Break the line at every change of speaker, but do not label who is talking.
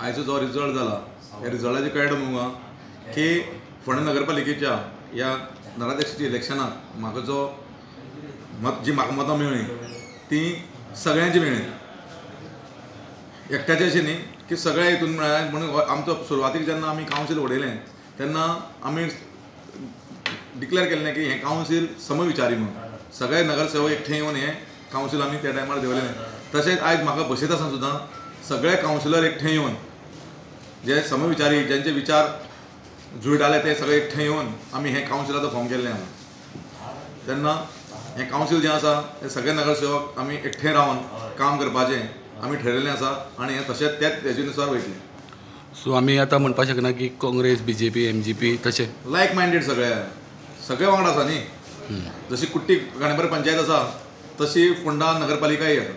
आयचो जो रिजल्ट जाला ह्या रिजल्टाचें कळटा मुगा की फोंडें नगरपालिकेच्या ह्या नगराध्यक्षाच्या इलेक्शनाक म्हाका जो मत जी म्हाका मतां मेळ्ळीं ती सगळ्यांची मेळ्ळी, एकट्याचें अशें न्ही की सगळ्या हितून मेळ्ळ्या. म्हणून आमचो सुरवातीक जेन्ना आमी कावन्सील उडयलें तेन्ना आमी डिक्लेर केल्लें की हें कावन्सील समविचारी म्हणून सगळे नगरसेवक एकठांय येवन हें कावन्सील आमी त्या टायमार दवरलें. तशेंच आयज म्हाका बसयता आसतना सुद्दां सगळे कावन्सिलर एकठांय येवन जे समविचारी ज्यांचे विचार जुळटाले ते सगळे एकठांय येवन आमी हें कावन्सील आतां फॉर्म केल्लें आसा. तेन्ना हें कावन्सील जें आसा ते सगळे नगरसेवक आमी एकठांय रावन काम करपाचें आमी ठरयल्लें आसा आनी हें तशेंच त्याच हेजे नुसार वयतलें.
सो आमी आतां म्हणपाक शकना की काँग्रेस, बीजेपी, एमजीपी तशें
लायक मायंडेड सगळे सगळे वांगडा आसा न्ही. जशी कुट्टी खांडेपार पंचायत आसा तशी फोंडा नगरपालिकाय आसा.